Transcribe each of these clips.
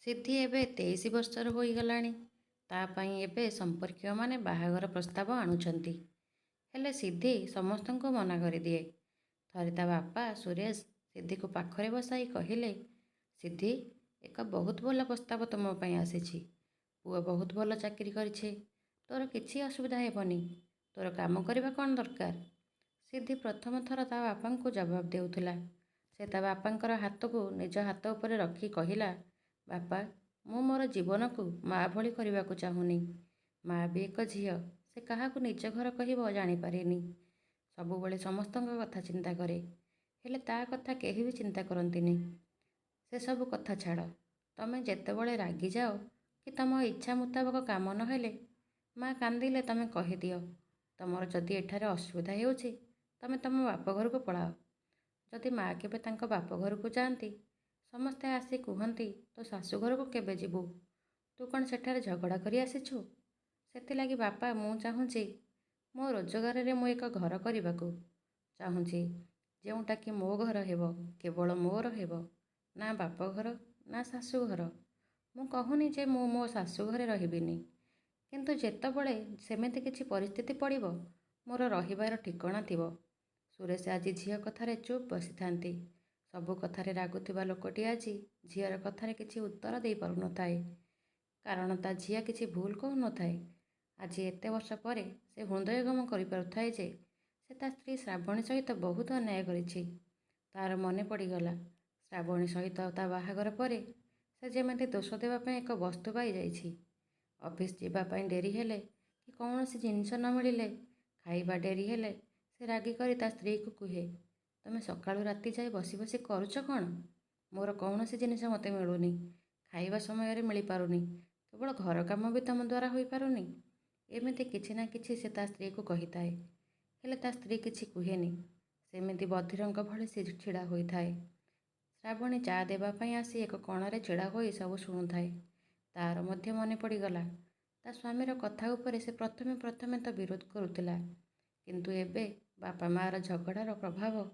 ସିଦ୍ଧି ଏବେ 23 ବର୍ଷର ହୋଇଗଲାଣି। ତା' ପାଇଁ ଏବେ ସମ୍ପର୍କୀୟମାନେ ବାହାଘର ପ୍ରସ୍ତାବ ଆଣୁଛନ୍ତି। ହେଲେ ସିଦ୍ଧି ସମସ୍ତଙ୍କୁ ମନା କରିଦିଏ। ଥରେ ତା' ବାପା ସୁରେଶ ସିଦ୍ଧିକୁ ପାଖରେ ବସାଇ କହିଲେ, ସିଦ୍ଧି, ଏକ ବହୁତ ଭଲ ପ୍ରସ୍ତାବ ତୁମ ପାଇଁ ଆସିଛି। ପୁଅ ବହୁତ ଭଲ ଚାକିରି କରିଛି। ତୋର କିଛି ଅସୁବିଧା ହେବନି। ତୋର କାମ କରିବା କ'ଣ ଦରକାର? ସିଦ୍ଧି ପ୍ରଥମ ଥର ତା' ବାପାଙ୍କୁ ଜବାବ ଦେଉଥିଲା। ସେ ତା' ବାପାଙ୍କର ହାତକୁ ନିଜ ହାତ ଉପରେ ରଖି କହିଲା, ବାପା, ମୁଁ ମୋର ଜୀବନକୁ ମା' ଭଳି କରିବାକୁ ଚାହୁଁନି। ମା' ବି ଏକ ଝିଅ। ସେ କାହାକୁ ନିଜ ଘର କହିବ ଜାଣିପାରେନି। ସବୁବେଳେ ସମସ୍ତଙ୍କ କଥା ଚିନ୍ତା କରେ। ହେଲେ ତା' କଥା କେହି ବି ଚିନ୍ତା କରନ୍ତିନି। ସେସବୁ କଥା ଛାଡ଼। ତମେ ଯେତେବେଳେ ରାଗିଯାଅ କି ତମ ଇଚ୍ଛା ମୁତାବକ କାମ ନ ହେଲେ ମା' କାନ୍ଦିଲେ ତମେ କହିଦିଅ, ତମର ଯଦି ଏଠାରେ ଅସୁବିଧା ହେଉଛି ତମେ ତମ ବାପଘରକୁ ପଳାଅ। ଯଦି ମା' କେବେ ତାଙ୍କ ବାପଘରକୁ ଯାଆନ୍ତି, ସମସ୍ତେ ଆସି କୁହନ୍ତି, ତୋ ଶାଶୁଘରକୁ କେବେ ଯିବୁ? ତୁ କ'ଣ ସେଠାରେ ଝଗଡ଼ା କରି ଆସିଛୁ? ସେଥିଲାଗି ବାପା, ମୁଁ ଚାହୁଁଛି ମୋ ରୋଜଗାରରେ ମୁଁ ଏକ ଘର କରିବାକୁ ଚାହୁଁଛି, ଯେଉଁଟାକି ମୋ ଘର ହେବ, କେବଳ ମୋର ହେବ। ନା ବାପଘର ନା ଶାଶୁଘର। ମୁଁ କହୁନି ଯେ ମୁଁ ମୋ ଶାଶୁଘରେ ରହିବିନି। କିନ୍ତୁ ଯେତେବେଳେ ସେମିତି କିଛି ପରିସ୍ଥିତି ପଡ଼ିବ, ମୋର ରହିବାର ଠିକଣା ଥିବ। ସୁରେଶ ଆଜି ଝିଅ କଥାରେ ଚୁପ୍ ବସିଥାନ୍ତି। ସବୁ କଥାରେ ରାଗୁଥିବା ଲୋକଟି ଆଜି ଝିଅର କଥାରେ କିଛି ଉତ୍ତର ଦେଇପାରୁନଥାଏ। କାରଣ ତା' ଝିଅ କିଛି ଭୁଲ କହୁନଥାଏ। ଆଜି ଏତେ ବର୍ଷ ପରେ ସେ ହୃଦୟଙ୍ଗମ କରିପାରୁଥାଏ ଯେ ସେ ତା' ସ୍ତ୍ରୀ ଶ୍ରାବଣୀ ସହିତ ବହୁତ ଅନ୍ୟାୟ କରିଛି। ତା'ର ମନେ ପଡ଼ିଗଲା, ଶ୍ରାବଣୀ ସହିତ ତା' ବାହାଘର ପରେ ସେ ଯେମିତି ଦୋଷ ଦେବା ପାଇଁ ଏକ ବସ୍ତୁ ପାଇଯାଇଛି। ଅଫିସ୍ ଯିବା ପାଇଁ ଡେରି ହେଲେ କି କୌଣସି ଜିନିଷ ନ ମିଳିଲେ, ଖାଇବା ଡେରି ହେଲେ ସେ ରାଗିକରି ତା' ସ୍ତ୍ରୀକୁ କୁହେ, ତମେ ସକାଳୁ ରାତି ଯାଏ ବସି ବସି କରୁଛ କ'ଣ? ମୋର କୌଣସି ଜିନିଷ ମୋତେ ମିଳୁନି। ଖାଇବା ସମୟରେ ମିଳିପାରୁନି। କେବଳ ଘର କାମ ବି ତମ ଦ୍ୱାରା ହୋଇପାରୁନି। ଏମିତି କିଛି ନା କିଛି ସେ ତା' ସ୍ତ୍ରୀକୁ କହିଥାଏ। ହେଲେ ତା' ସ୍ତ୍ରୀ କିଛି କୁହେନି। ସେମିତି ବଧିରଙ୍କ ଭଳି ସେ ଛିଡ଼ା ହୋଇଥାଏ। ଶ୍ରାବଣୀ ଚା' ଦେବା ପାଇଁ ଆସି ଏକ କଣରେ ଛିଡ଼ା ହୋଇ ସବୁ ଶୁଣୁଥାଏ। ତା'ର ମଧ୍ୟ ମନେ ପଡ଼ିଗଲା, ତା' ସ୍ୱାମୀର କଥା ଉପରେ ସେ ପ୍ରଥମେ ପ୍ରଥମେ ତ ବିରୋଧ କରୁଥିଲା। କିନ୍ତୁ ଏବେ ବାପା ମା'ର ଝଗଡ଼ାର ପ୍ରଭାବ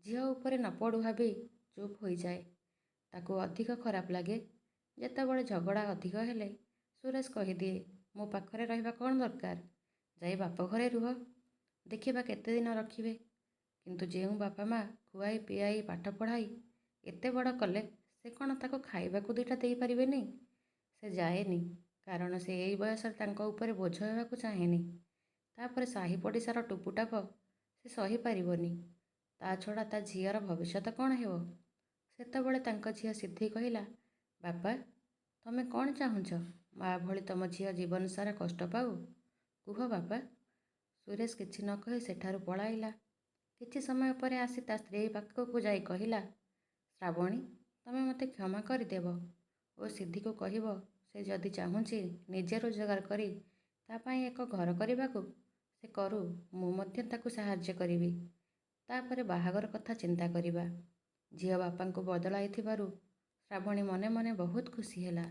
ଝିଅ ଉପରେ ନ ପଡ଼ୁ ଭାବି ଚୁପ୍ ହୋଇଯାଏ। ତାକୁ ଅଧିକ ଖରାପ ଲାଗେ ଯେତେବେଳେ ଝଗଡ଼ା ଅଧିକ ହେଲେ ସୁରେଶ କହିଦିଏ, ମୋ ପାଖରେ ରହିବା କ'ଣ ଦରକାର? ଯାଇ ବାପଘରେ ରୁହ। ଦେଖିବା କେତେଦିନ ରଖିବେ। କିନ୍ତୁ ଯେଉଁ ବାପା ମା' ଖୁଆଇ ପିଆଇ ପାଠ ପଢ଼ାଇ ଏତେ ବଡ଼ କଲେ, ସେ କ'ଣ ତାକୁ ଖାଇବାକୁ ଦୁଇଟା ଦେଇପାରିବେନି? ସେ ଯାଏନି, କାରଣ ସେ ଏଇ ବୟସରେ ତାଙ୍କ ଉପରେ ବୋଝ ହେବାକୁ ଚାହେଁନି। ତା'ପରେ ସାହି ପଡ଼ିଶାର ଟୁପୁଟାପ ସେ ସହିପାରିବନି। ତା' ଛଡ଼ା ତା' ଝିଅର ଭବିଷ୍ୟତ କ'ଣ ହେବ? ସେତେବେଳେ ତାଙ୍କ ଝିଅ ସିଦ୍ଧି କହିଲା, ବାପା, ତମେ କ'ଣ ଚାହୁଁଛ? ମା' ଭଳି ତମ ଝିଅ ଜୀବନସାରା କଷ୍ଟ ପାଉ? କୁହ ବାପା। ସୁରେଶ କିଛି ନ କହି ସେଠାରୁ ପଳାଇଲା। କିଛି ସମୟ ପରେ ଆସି ତା' ସ୍ତ୍ରୀ ପାଖକୁ ଯାଇ କହିଲା, ଶ୍ରାବଣୀ, ତମେ ମୋତେ କ୍ଷମା କରିଦେବ ଓ ସିଦ୍ଧିକୁ କହିବ ସେ ଯଦି ଚାହୁଁଛି ନିଜେ ରୋଜଗାର କରି ତା' ପାଇଁ ଏକ ଘର କରିବାକୁ, ସେ କରୁ। ମୁଁ ମଧ୍ୟ ତାକୁ ସାହାଯ୍ୟ କରିବି। ତା'ପରେ ବାହାଘର କଥା ଚିନ୍ତା କରିବା। ଝିଅ ବାପାଙ୍କୁ ବଦଳାଇଥିବାରୁ ଶ୍ରାବଣୀ ମନେ ମନେ ବହୁତ ଖୁସି ହେଲା।